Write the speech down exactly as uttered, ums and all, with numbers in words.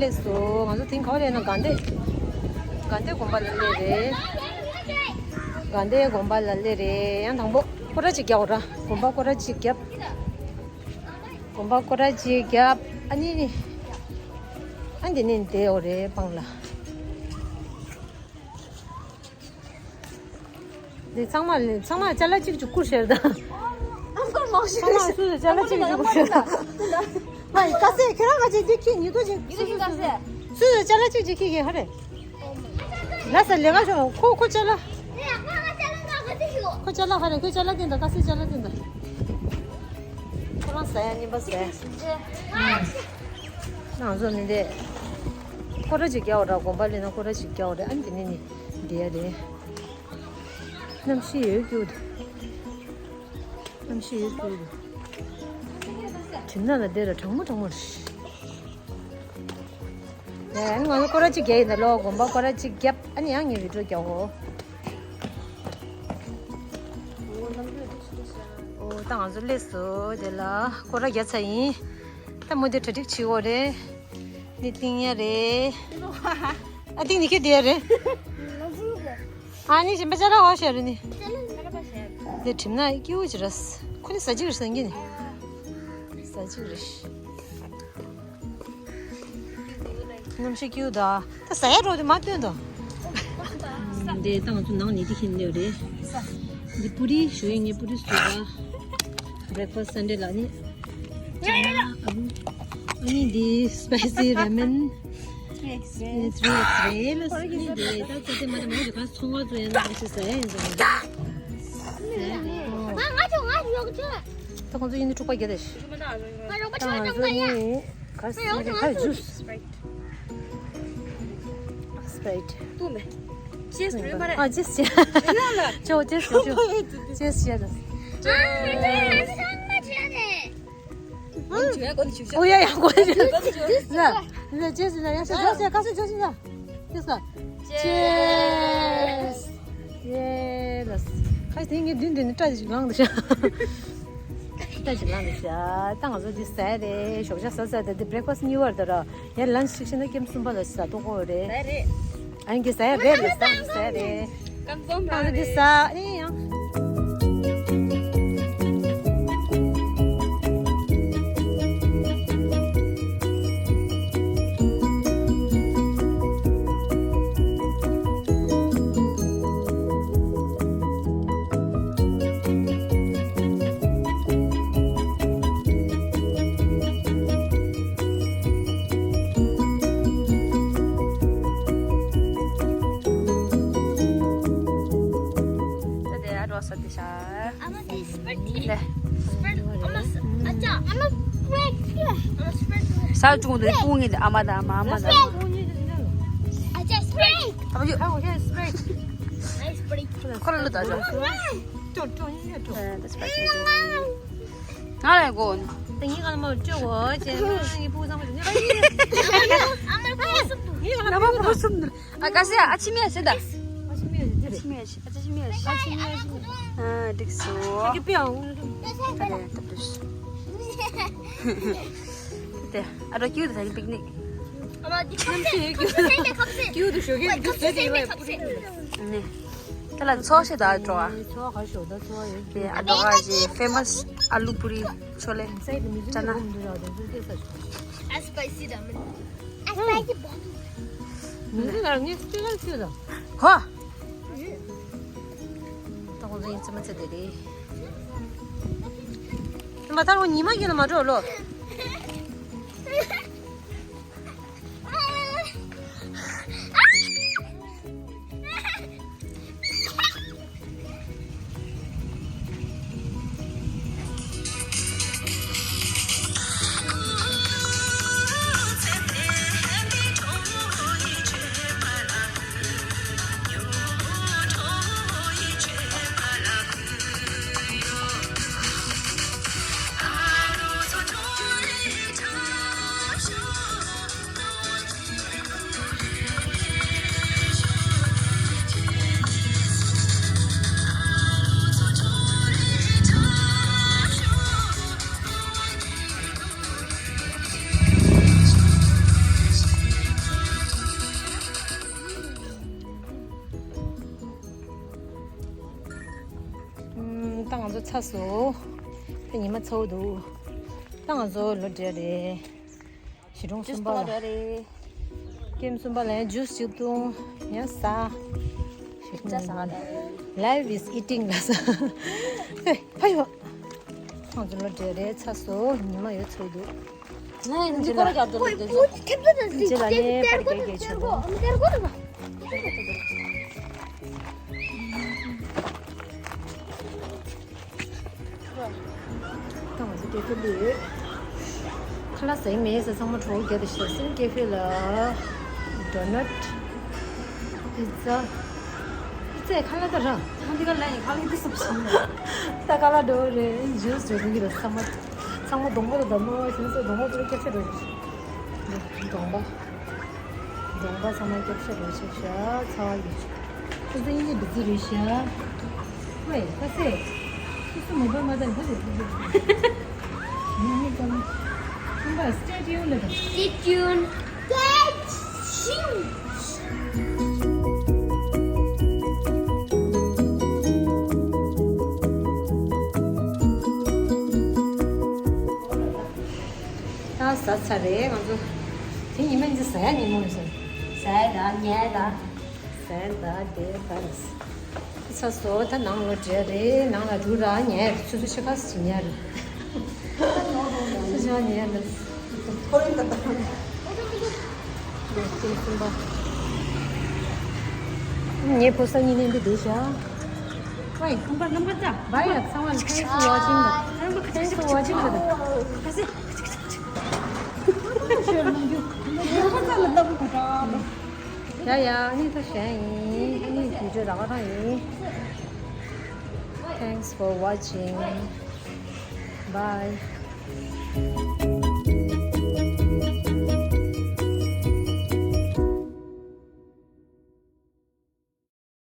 སླེབས་སོང་། ང་ཚོ་དེང་ག་པར་སླེབས་ན། དགའ་ལྡན། དགའ་ལྡན་དགོན་པ་ལ་སླེབས་རེད། དགའ་ལྡན་དགོན་པ་ལ་སླེབས་རེད། ཡང་དང་པོ་སྐོར་ར་གཅིག་རྒྱག་འོ་ར། དགོན་པ་སྐོར་ར་གཅིག་བརྒྱབ། དགོན་པ་སྐོར་ར་གཅིག་བརྒྱབ། ཨ་ནི། ཨ་འདི་ནས་བསྡད་འོ་རེད་སྤང་ལ། འདི་ཚང་མ་ལ། ཚང་མ་ལ་ཅ་ལག་གཅིག་གཅིག་བསྐུར་ཤར་ད། ཨ་ཁོ་མང་ཤོས། ཚང་མ་སུ་ལ་ཅ་ལག་གཅིག་གཅིག་བསྐུར་ཤར་ད། མ་ཡི་ཀ་སེ་ཁྱེད་རང་ག་ཅིག་འདི་ཁྱི་ཉི་ཏོ་ཅིག་ཉི་ཏོ་ཅིག་ཀ་སེ། སུ་ལ་ཅ་ལག་གཅིག་གཅིག་ཁྱི་གི་ཧ་རེ། ལ་ས་ལེ་ག་ཤོ་ཁོ་ཁོ་ཅ་ལག་ཁོ་ཅ་ལག་ཧ་རེ། ཁོ་ཅ་ལག་དེ་འདྲ། ཀ་སེ་ཅ་ལག་དེ་འདྲ། ཁོ་རང་ཟ་ཡ་རྙིང་པ་ཟ་ཡ། ང་ཚོ་ནི་འདི་སྐོར་ར་ཅིག་རྒྱག་འོ་ར། དགོན་པ་སླེབས་ན་སྐོར་ར་ཅིག་རྒྱག་འོ་རེད། ཨ་ནི་དེ་ནས་ནི་བསྡད་ཡ་རེད། གནམ་གཤིས་ཡོད་རྒྱུ། གནམ་གཤིས་ཡོད་རྒྱུ། གྲིབ་ནག་ལ་བསྡད་ར་གྲང་མོ་གྲང་མོ་རེད། ཨ་ནི་ང་ཚོ་སྐོར་ར་གཅིག་བརྒྱབ་ཡིན་ད་ལོ། དགོན་པ་སྐོར་ར་གཅིག་བརྒྱབ། ཨ་ནི་ཡང་ངས་བི་ཌི་ཡོ་རྒྱག་འོ། ཨོ་ད་ང་ཚོ་སླེབས་སོང་། དེ་ལ་སྐོར་ར་བརྒྱབ་ཚར་ཡིན། ད་མོ་དེ་གྲ་སྒྲིག་བྱེད་འོ་རེད། ནི་ཏིང་ཡ་རེད། ཨ་ཏིང་ནི་ཁྱེད་དེ་ཡ་རེད། ཨ་ནི་གཞན་པ་ཅ་ལག་འོ་ཤ་རེད་ནི། དེ་གྲིབ་ནག་སྐྱིད་པོ་ཅིག་རེད། ཁོ་ནི་ཟ་ཅིག་རེད་ཟ་གི་ནི། ཟ་ཅིག་རེད། གནམ་གཤིས་སྐྱིད་པོ་ད། ད་ཟ་ཡ་འགྲོ་དེ་མ་སྟོན་ད། འདི་ད་ང་ཚོ་ནང་ནས་དེ་ཁྱེར་འདོད་རེད། འདི་པུ་རི་ཞུ་ཡིན། ངས་པུ་རི་བཟོས་པ། Breakfast Sunday ལ་ནི། ཨ་ནི་འདི་spicy ramen། Three X རེད། Three X རེད་ལ། ཨ་ནི་འདི་ད་ཚོ་དེ་མ་དེ་མ་ཞིག་ག་ཚོང་བ་ཚོ་ཡང་ན་ང་ཚོ་ཟ་ཡ་ཡིན་ཙང་། ང་ང་ཚོ་ང་ཡོག་ཅེ། ད་ཁོང་ཚོ་ཡིན་ནི་འཁྲུག་པ་རྒྱག་ད་ཤི། ང་རོགས་པ་ད་ང་ཚོ་ནི་ག་རེ་ཟེར་ག་རེ་ཇུས། Sprite. ཏུ་མེ། ཅེས་རེད་མ་རེད། ཨ་ཅེས་ཅེས། ཡ་ལ། ཅོ་ཅེས་ཅོ་ཅོ། ཅེས་ཅེས། ཨོ་ཡ་ཡ་གོ་ཅེས། ན་ན་ཅེས་ན་ཡ་ཤ་ཅོ་ཅེས་ཀ་སེ་ཅོ་ཅེས་ན། ཅེས་ཀ། ཅེས། ཡེ་ལ། ཁ་དེ་ངས་མདུན་མདུན་ནས་སྐྲ་ཅིག་ལངས་འདུག་ཤག་སྐྲ་ཅིག་ལངས་འདུག་ཤག་ད་ང་ཚོ་འདི་ཟས་རེད། ཞོགས་ཇ་ཟ་ཟ་དེ་འདི་breakfast གཉིས་པ་རེད་ད་ར། ཡར་lunch ཅིག་ཤེས་ན་ཀེམ་གསུམ་པ་ལ་ཟ་ཏོག་ཀོ་རེད། ཟས་རེད། ཨ་ཡིན་གྱི་ཟས་རེད་ལ། ཟ་ཟས་རེད། ཀམ་ཙོམ་ད་རེད། འདི་ཟ་ཨེ་ཡང་། ད་དེ་ཨ་རོ་ས་དེ་ཤ། ཨ་མ་དེ་Sprite། ལེ། Sprite། ཨ་མ་ཨ་ཅག་ཨ་མ་Sprite། ཨ་མ་Sprite། ས་ཅུང་དེ་ཕུང་ངེ་དེ་ཨ་མ་དང་ཨ་མ་ཨ་མ་དང་ཨ་ཅག་Sprite། ཨ་མ་ཡོད། ཨ་ཨོ་ཁེ་Sprite། ཨ་Sprite། ཁོ་ར་ལོ་ད་ཅོ། ཅོ་ཅོ་ཡིན་ཡ་ཅོ། ཨ་ད་Sprite་ཅོ་ཅོ། ང་ལ་གོ་ནི། ད་ངའི་ཁ་ལ་མ་ཅོ་གོ་ཅེ་ང་ངའི་ཕུག་ཚང་མ་ཅོ་ཉེ་པ་ཡིན། ཨ་མ་ཕུག་སུབ་འདུག་ངའི་ཁ་ལ་ཨ་མ་ཕུག་སུབ་འདུག་ཨ་ཀ་སེ་ཨ་ཆི་མེ་ཨ་སེ་ད། ཨ་ཆི་མེ་ཨ་སེ་རེད། ཨ་ཆི་མེ་ཨ་སེ། ཨ་ཆི་མེ་ཨ་སེ། ཨ་འགྲིག་སོ། ཨ་ཀི་པེ་ཨ་འུ། ཨ་རེ་ད་འགྲིག་སོ། དེ་ཨ་རོ་ཀྱུ་དེ་ད་ཀི་པིག་ནིག་ཨ་མ་འདི་ཁམ་སེ་ཁམ་སེ་ཁམ་སེ། ཀྱུ་དེ་ཞོ་གི་ཁམ་སེ་ཁམ་སེ། ནེ། ད་ལ་ཚོ་ཤེ་ད་འགྲོ་ཨ། ཚོ་ག་ཞོ་ད་ཚོ་ཡོད། དེ་ཨ་འགྲོ་ག་ཞེ་famous ཨ་ལུ་པུ་རི་ཆོ་ལེ། ཅ་ན། ཨ་spicy ramen། ཨ་spicy bun། མི་འདི་ལ་ངས་སྤྲད་གར་ཁྱོད་ལ། ཧོ། ད་ཁོང་ཚོ་ཡིན་ཙི་མ་ཙི་དེ་རེད། མ་ཐར་ཁོ་ཉི་མ་གི་ལ་མ་འགྲོ་ལོ། སོ། ད་ཉི་མ་ཚ་བོ་འདུག་ད་ང་ཚོ་ལོ་འདྲེ་རེད། གཞིས་གྲོང་གསུམ་པ་ལ། ཀེམ་གསུམ་པ་ལ་ཡང་ཇུས་ཅིག་བཏུང་། ཡང་ཟ། Life is eating ལ་ཟ། ཧེ་ཕ་ཡོ། ང་ཚོ་ལོ་འདྲེ་རེད་ཚ་སོ། ཉི་མ་ཡོད་ཚོད་འདུག་ང་འདི་ལ་ཁོ་ར་རྒྱབ་འདུག་ལ་འདི་ཚོ། ཁྱེད་ཚོ་ནས་ཅི་ལ་ནས་པར་རྒྱག་གི་ཆུ་བོ། ད་ང་ཚོ་ཀེ་ཧྥེ་ལ་ཡོད། ཁ་ལག་ཟ་ཡི་མེད་ཟེར་ཚང་མ་གྲོགས་རྒྱ་དེ་ཞིག་སེམས། ཀེ་ཧྥེ་ལ་ཌོ་ནཊ། པི་ཛ། པི་ཛ་ཁ་ལག་ད་ར། ང་འདི་ག་ལ་ཡིན་ཁ་ལག་འདི་སུབ་ཕྱིན། ད་ཁ་ལག་འགྲོ་རེད། ཇུས་འགྲོ་གི་རེད། ཚང་མ་ཚང་མ་སྡོང་པོ་དང་སྡོང་པོ་ཞིག་སོ། སྡོང་པོ་དེ་སྐྱབས་ཤ་རེད། སྡོང་པོ། སྡོང་པོ་ཚང་མ་སྐྱབས་ཤ་རེད་ཤག་ཤག་ཚ་བ་ཡོད། ཁོ་ཚོ་ཡིན་གྱི་འདི་རེད་ཤག་ཝེ་ཁ་སེ། ཁོ་ཚོ་མོ་བལ་མ་དང་ཁ་ལེ་ཁ་ལེ། ཡིན་ནི་ཀམ། ཁམ་པ་stay tuned ལ་དང་། Stay tuned. Stay tuned. ད་ཟ་ཚར་རེད་ང་ཚོ། དེ་ཉི་མ་འདི་ཟ་ཡ་ཉིན་མོ་རེད་ཟེར། ཟ་ཡ་ད་ཉལ་ད། ཟ་ཡ་ད་དེ་ད་རེད། ཚ་སོ་ད་ནང་ལོ་འདྲེ་རེད། ནང་ལ་འགྲོ་ར་ཉལ་རེད། ཆུ་ཚོད་ཕྱེད་ཀ་ཙམ་ཉལ་རེད། ཆུ་ཚོད་ཉལ་རེད། ཐོ་རེ་ད་ད། ཀེམ་གསུམ་པ། ངའི་ཕོ་གསར་གཉིས་ལེན་དུ་བསྡད་ཤག་ཝེ་ཁམ་པ་རྣམ་པ་ཚ། བ་ཡ་ཚང་མ་thanks for watching. Thanks for watching. ཡ་ཡ་ཨ་ནི་ད་གཞན་ཡིན། ཨ་ནི་བི་ཌིའོ་རག་རང་ཡིན། Thanks for watching. Bye.